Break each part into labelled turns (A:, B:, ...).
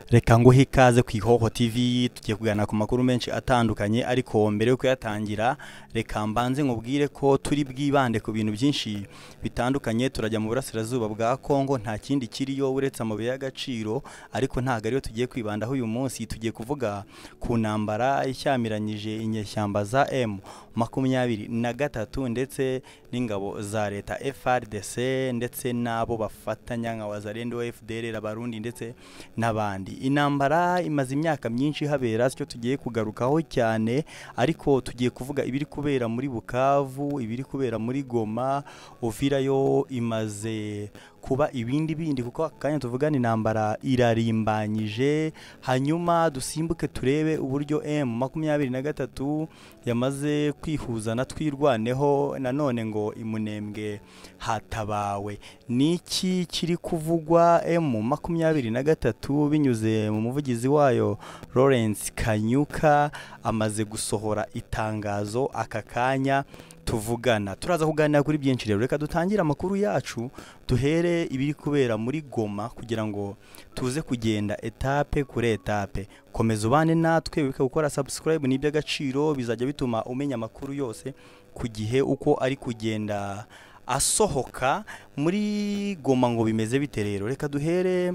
A: Reka nguhe ikaze ku Ihoho TV. Tugiye kuganira ku makuru menshi atandukanye, ariko mbere yo kuyatangira reka mbanze nkubwire ko turi bwibande ku bintu byinshi bitandukanye. Turajya mu burasirazuba bwa Kongo, nta kindi kiriyo uretse amabuye y'agaciro, ariko ntabwo ariyo tugiye kwibandaho uyu munsi. Tugiye kuvuga ku ntambara ishyamiranyije inyeshyamba za M23 ndetse n'ingabo za leta FARDC ndetse n'abo bafatanya nka Wazalendo, FDLR, Abarundi ndetse n'abandi. Intambara imaze imyaka myinshi habera, sicyo tugiye kugarukaho cyane, ariko tugiye kuvuga ibiri kubera muri Bukavu, ibiri kubera muri Goma. Uvira yo imaze kuba ibindi bindi, kuko akanya tuvugana intambara irarimbanyije. Hanyuma dusimbuke turebe uburyo M23 yamaze kwihuza na Twirwaneho, nanone ngo imunembwe hatabawe. Niki kiri kuvugwa? M23 binyuze mu muvugizi wayo Lawrence Kanyuka amaze gusohora itangazo aka kanya tuvugana. Turaza kuganira kuri byinshi rero. Reka dutangire amakuru yacu, duhere ibiri kubera muri Goma kugira ngo tuze kugenda etape kuri etape. Komeza ubane natwe, wibuke gukora subscribe, ni iby'agaciro, bizajya bituma umenya amakuru yose ku gihe uko ari kugenda asohoka. Muri Goma ngo bimeze bite rero? Reka duhere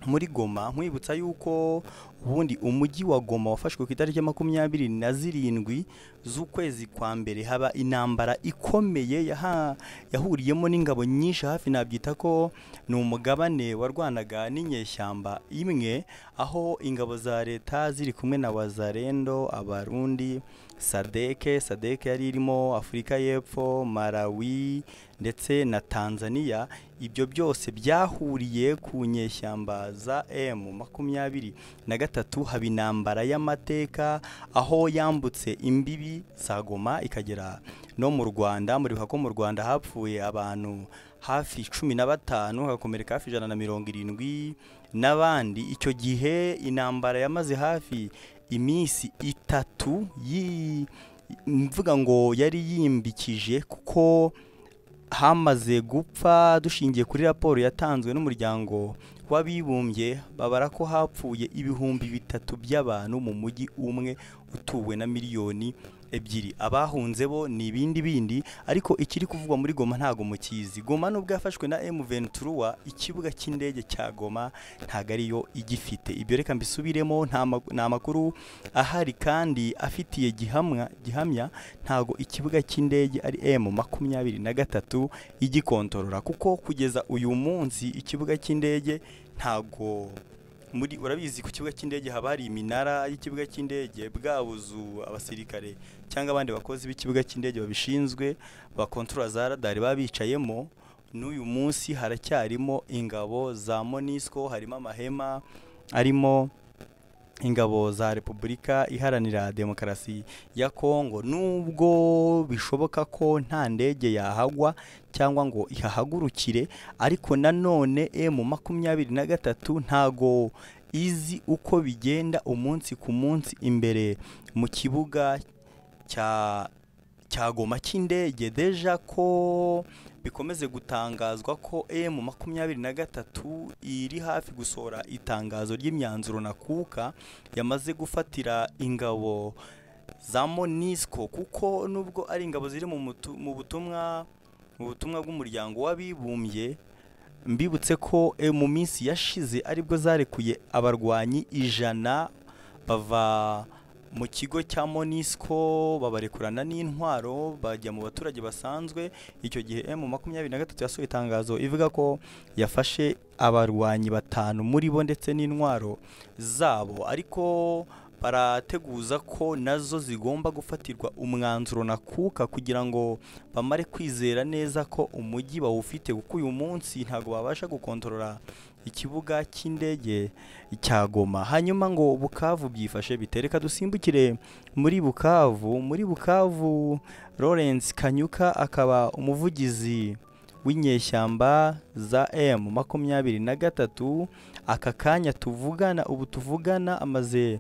A: muri Goma, nkwibutsa yuko ubundi umujyi wa Goma wafashwe ku itariki 27 z'ukwezi kwa mbere. Haba intambara ikomeye yahuriyemo n'ingabo nyinshi, hafi nabyita ko ni umugabane warwanaga n'inyeshyamba imwe, aho ingabo za leta ziri kumwe na Wazalendo, Abarundi, Sadeke yari irimo Afurika y'Epfo, Malawi ndetse na Tanzania. Ibyo byose byahuriye ku nyeshyamba za M23. Haba intambara y'amateka aho yambutse imbibi za Goma ikagera no mu Rwanda. Muribuka ko mu Rwanda hapfuye abantu hafi 15, hagakomereka hafi 170 n'abandi. Icyo gihe intambara yamaze hafi iminsi 3, mvuga ngo yari yimbikije, kuko hamaze gupfa, dushingiye kuri raporo yatanzwe n'umuryango w'abibumbye, babara ko hapfuye 3000 by'abantu mu mujyi umwe utuwe na 2 miliyoni. Abahunze bo ni ibindi bindi, ariko ikiri kuvugwa muri Goma ntago mukizi. Goma nubwo yafashwe na M23, ikibuga cy'indege cya Goma ntago ariyo igifite. Ibyo reka mbisubiremo, nta makuru ahari kandi afitiye gihamya, ntago ikibuga cy'indege ari M23 igikontorora, kuko kugeza uyu munsi ikibuga cy'indege ntago muri, urabizi ku kibuga cy'indege haba hari iminara y'ikibuga cy'indege, bwabuzu abasirikare cyangwa abandi bakozi b'ikibuga cy'indege babishinzwe bakontorora za radari babicayemo. N'uyu munsi haracyarimo ingabo za MONUSCO, harimo amahema arimo ingabo za Repubulika Iharanira Demokarasi ya Kongo. Nubwo bishoboka ko nta ndege yahagwa cyangwa ngo ihahagurukire, ariko nanone M23 ntago izi uko bigenda umunsi ku munsi imbere mu kibuga cya Goma cy'indege. Deja ko bikomeze gutangazwa ko M23 iri hafi gusohora itangazo ry'imyanzuro nakuka yamaze gufatira ingabo za MONUSCO, kuko nubwo ari ingabo ziri mu butumwa bw'umuryango w'abibumbye. Mbibutse ko mu minsi yashize aribwo zarekuye abarwanyi 100 bava mu kigo cya MONUSCO, babarekurana n'intwaro bajya mu baturage basanzwe. Icyo gihe M23 yasohoye itangazo ivuga ko yafashe abarwanyi 5 muri bo ndetse n'intwaro zabo, ariko barateguza ko nazo zigomba gufatirwa umwanzuro nakuka kugira ngo bamare kwizera neza ko umujyi bawufite, kuko uyu munsi ntago babasha gukontorora ikibuga cy'indege cya Goma. Hanyuma ngo Bukavu byifashe bitereka, dusimbukire muri Bukavu. Muri Bukavu Lawrence Kanyuka akaba umuvugizi w'inyeshyamba za M23, aka kanya tuvugana ubu tuvugana amaze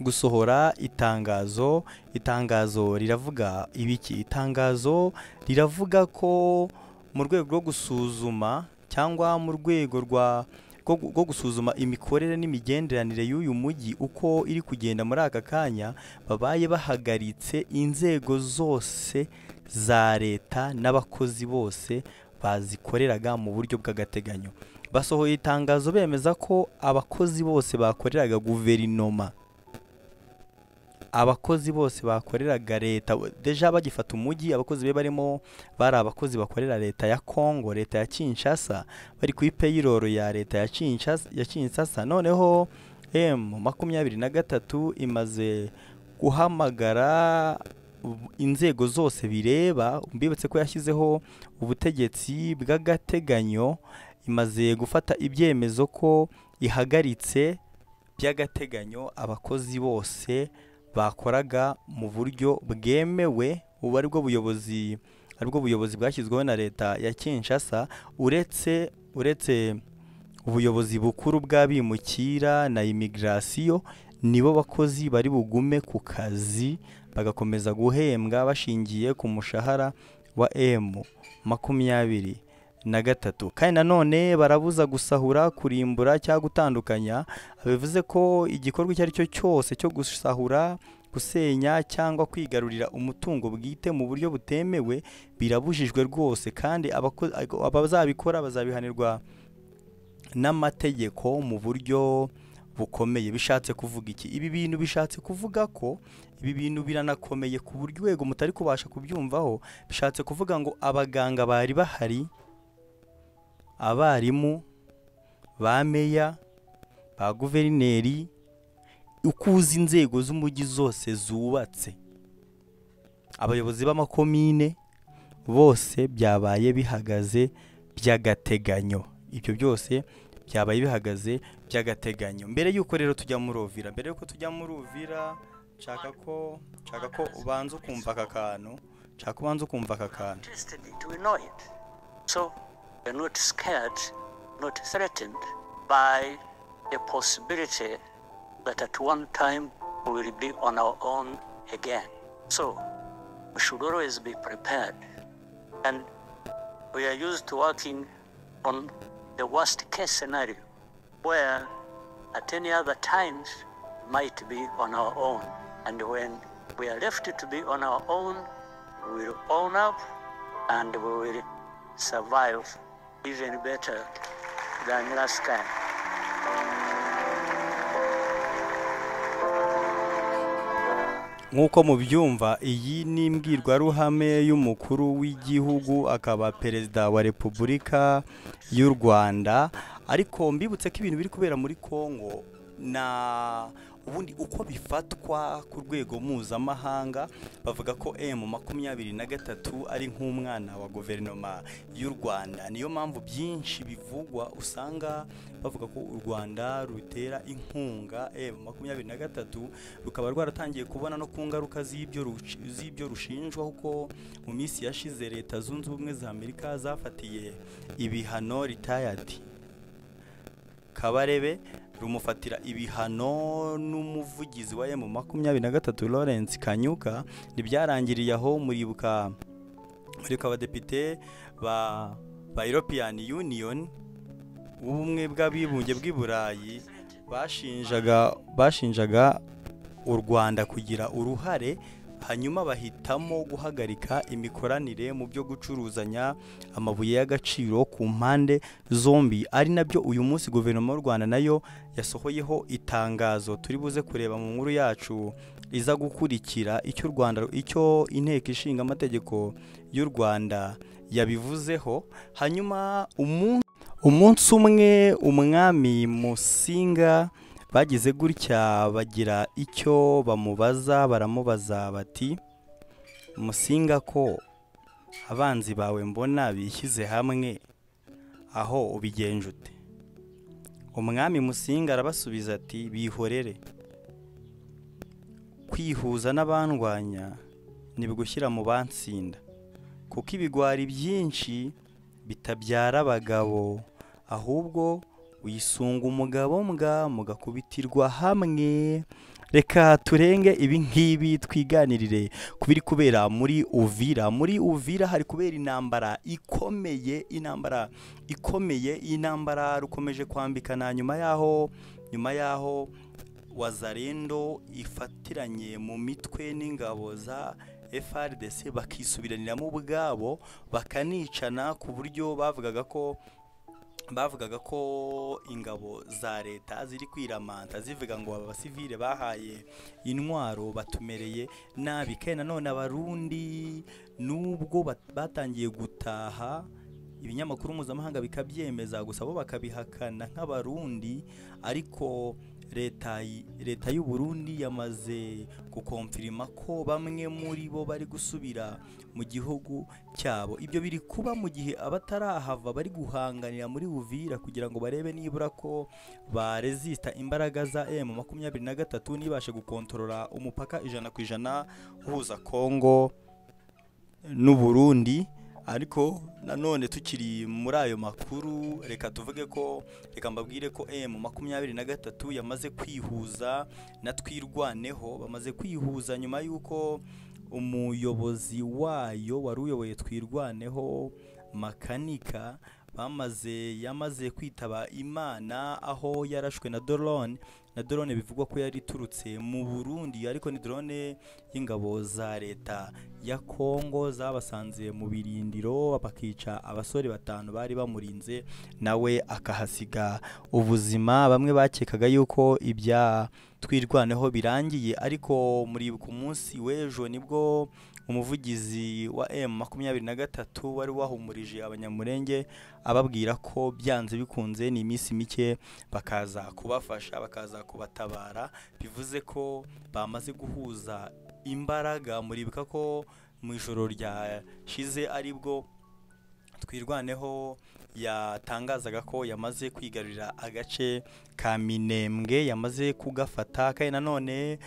A: gusohora itangazo. Itangazo riravuga ibiki? Itangazo riravuga ko mu rwego rwo gusuzuma cyangwa mu rwego rwa bwo gusuzuma imikorere n'imigenderanire y'uyu mujyi uko iri kugenda muri aka kanya, babaye bahagaritse inzego zose za leta n'abakozi bose bazikoreraga mu buryo bw'agateganyo. Basohoye itangazo bemeza ko abakozi bose bakoreraga guverinoma, abakozi bose bakoreraga leta, déjà bagifata umujyi abakozi be barimo bari abakozi bakorera leta ya Congo, leta ya Kinshasa, bari ku payroll ya leta ya Kinshasa, ya Kinshasa. Noneho M23 imaze guhamagara inzego zose bireba, mbibutse ko yashyizeho ubutegetsi bw'agateganyo, imaze gufata ibyemezo ko ihagaritse by'agateganyo abakozi bose bakoraga mu buryo bwemewe, ubu aribwo buyobozi bwashyizweho na leta ya Kinshasa, uretse ubuyobozi bukuru bw'abimukira na immigration, nibo bakozi bari bugume ku kazi bagakomeza guhembwa bashingiye ku mushahara wa M23. Kandi nanone barabuza gusahura, kurimbura cyangwa gutandukanya, bivuze ko igikorwa icyo ari cyo cyose cyo gusahura, gusenya cyangwa kwigarurira umutungo bwite mu buryo butemewe birabujijwe rwose, kandi abazabikora bazabihanirwa n'amategeko mu buryo bukomeye. Bishatse kuvuga iki? Ibi bintu bishatse kuvuga ko ibi bintu biranakomeye ku buryo wego mutari kubasha kubyumvaho. Bishatse kuvuga ngo abaganga bari bahari, abarimu, ba meya, ba guverineri, ukuza inzego z'umujyi zose zubatse, abayobozi b'amakomine bose byabaye bihagaze by'agateganyo. Ibyo byose byabaye bihagaze by'agateganyo. Mbere yuko rero tujya muri Uvira, mbere yuko tujya muri Uvira, nshaka ko ubanza ukumva aka kantu, nshaka ubanza ukumva aka kantu.
B: So we are not scared, not threatened by the possibility that at one time we will be on our own again. So we should always be prepared. And we are used to working on the worst case scenario, where at any other times we might be on our own. And when we are left to be on our own, we will own up and we will survive even better than last time.
A: Nk'uko mubyumva, iyi ni imbwirwaruhame y'umukuru w'igihugu akaba perezida wa Repubulika y'u Rwanda. Ariko mbibutse ko ibintu biri kubera muri Congo na ubundi uko bifatwa ku rwego mpuzamahanga, bavuga ko M23 ari nk'umwana wa guverinoma y'u Rwanda. Niyo mpamvu byinshi bivugwa usanga bavuga ko u Rwanda rutera inkunga M23, rukaba rwaratangiye kubona no ku ngaruka z'ibyo rushinjwa, kuko mu minsi yashize Leta Zunze Ubumwe za Amerika zafatiye ibihano retired Kabarebe, rumufatira ibihano n'umuvugizi wa M23 Lawrence Kanyuka. Ntibyarangiriye aho, muribuka abadepite ba European Union, ubumwe bw'abibumbye bw'i Burayi, bashinjaga u Rwanda kugira uruhare, hanyuma bahitamo guhagarika imikoranire mu byo gucuruzanya amabuye y'agaciro ku mpande zombi, ari nabyo uyu munsi guverinoma y'u Rwanda nayo yasohoyeho itangazo turi buze kureba mu nkuru yacu iza gukurikira, icyo Rwanda, icyo inteko ishinga amategeko y'u Rwanda yabivuzeho. Hanyuma umunsi umwe umwami Musinga bagize gutya bagira icyo bamubaza, baramubaza bati: Musinga, ko abanzi bawe mbona bishyize hamwe, aho ubigenje ute? Umwami Musinga arabasubiza ati: bihorere, kwihuza n'abandwanya nibigushyira mu bansinda, kuko ibigwari byinshi bitabyara abagabo, ahubwo Wisunga umugabo mbwa mugakubitirwa hamwe. Reka turenge ibi ngibi twiganirire ku biri kubera muri Uvira. Muri Uvira hari kubera intambara ikomeye, intambara ikomeye, intambara rukomeje kwambikana nyuma yaho Wazalendo ifatiranye mu mitwe n'ingabo za FARDC, bakisubiraniramo ubwabo, bakanicana, ku buryo bavugaga ko ingabo za leta ziri kwiramanta zivuga ngo aba basivile bahaye intwaro batumereye nabi. Kandi nanone Abarundi nubwo batangiye gutaha, ibinyamakuru mpuzamahanga bikabyemeza, gusa bo bakabihakana nk'Abarundi, ariko leta y'u Burundi yamaze gukomfirima ko bamwe muri bo bari gusubira mu gihugu cyabo. Ibyo biri kuba mu gihe abatarahava bari guhanganira muri Uvira kugira ngo barebe nibura ko barezista imbaraga za M23 nibashe gukontorora umupaka 100% uhuza Kongo n'u Burundi. Ariko nanone tukiri muri ayo makuru, reka tuvuge ko, reka mbabwire ko M23 yamaze kwihuza na Twirwaneho. Bamaze kwihuza nyuma y'uko umuyobozi wayo wari uyoboye Twirwaneho, Makanika, bamaze yamaze kwitaba Imana, aho yarashwe na drone bivugwa ko yari iturutse mu Burundi, ariko ni drone y'ingabo za leta ya Kongo zabasanze mu birindiro, bakica abasore batanu bari bamurinze, nawe akahasiga ubuzima. Bamwe bakekaga yuko ibya Twirwaneho birangiye, ariko muri ku munsi w'ejo nibwo umuvugizi wa M23 wari wahumurije Abanyamurenge, ababwira ko byanze bikunze ni iminsi mike bakaza kubafasha, bakaza kubatabara. Bivuze ko bamaze guhuza imbaraga. Muribuka ko mu ijoro ryashize aribwo Twirwaneho yatangazaga ko yamaze kwigarurira agace ka Minembwe, yamaze kugafata. Kandi nanone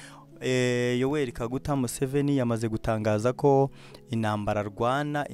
A: Yoweri Kaguta Museveni yamaze gutangaza ko intambara arwana,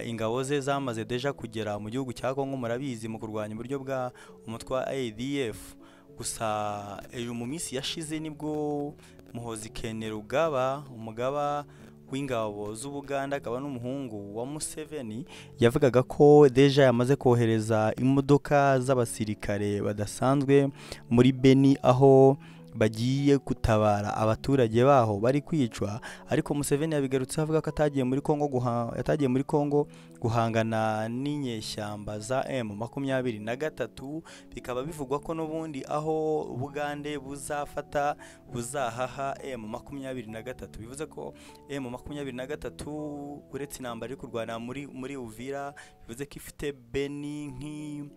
A: ingabo ze zamaze déjà kugera mu gihugu cya Kongo, murabizi, mu kurwanya uburyo bwa umutwe wa ADF. Gusa ejo mu minsi yashize nibwo Muhozi Kainerugaba, umugaba w'ingabo z'Ubuganda akaba n'umuhungu wa Museveni, yavugaga ko déjà yamaze kohereza imodoka z'abasirikare badasanzwe muri Beni, aho bagiye gutabara abaturage baho bari kwicwa. Ariko Museveni yabigarutse avuga ko atagiye muri Kongo guhangana n'inyeshyamba za M23. Bikaba bivugwa ko n'ubundi aho Bugande buzafata buzahaha M23. Bivuze ko M23, uretse intambara iri kurwana muri Uvira, bivuze ko ifite Beni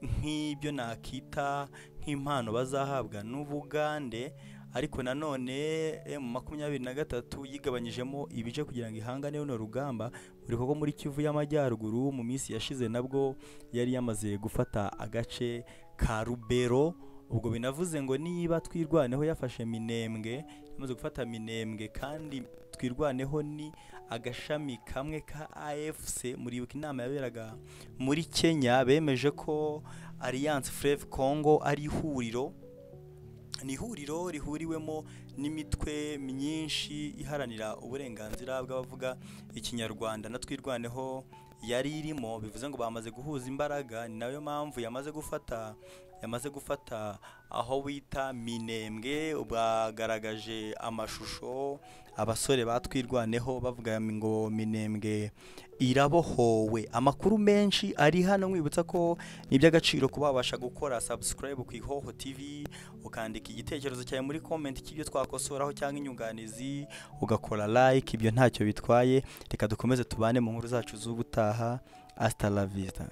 A: nk'ibyo nakita nk'impano bazahabwa n'Ubugande. Ariko nanone M23 yigabanyijemo ibice kugira ngo ihangane runo rugamba. Buri koko muri Kivu y'Amajyaruguru mu minsi yashize nabwo yari yamaze gufata agace ka Rubero. Ubwo binavuze ngo niba Twirwaneho yafashe Minembwe, yamaze gufata Minembwe, kandi Twirwaneho ni agashami kamwe ka AFC. Muribuka inama yaberaga muri Kenya, bemeje ko Alliance Fleuve Congo ari ihuriro, ni ihuriro rihuriwemo n'imitwe myinshi iharanira uburenganzira bw'abavuga Ikinyarwanda, na Twirwaneho yari irimo. Bivuze ngo bamaze guhuza imbaraga, ni nayo mpamvu yamaze gufata aho bita Minembwe. Bagaragaje amashusho abasore batwirwaneho bavuga ngo Minembwe irabohowe. Amakuru menshi ari hano. Nkwibutsa ko ni iby'agaciro kuba wabasha gukora subscribe ku Ihoho TV, ukandika igitekerezo cyawe muri comment cy'ibyo twakosoraho cyangwa inyunganizi, ugakora like, ibyo ntacyo bitwaye. Reka dukomeze tubane mu nkuru zacu z'ubutaha. Hasta la vista.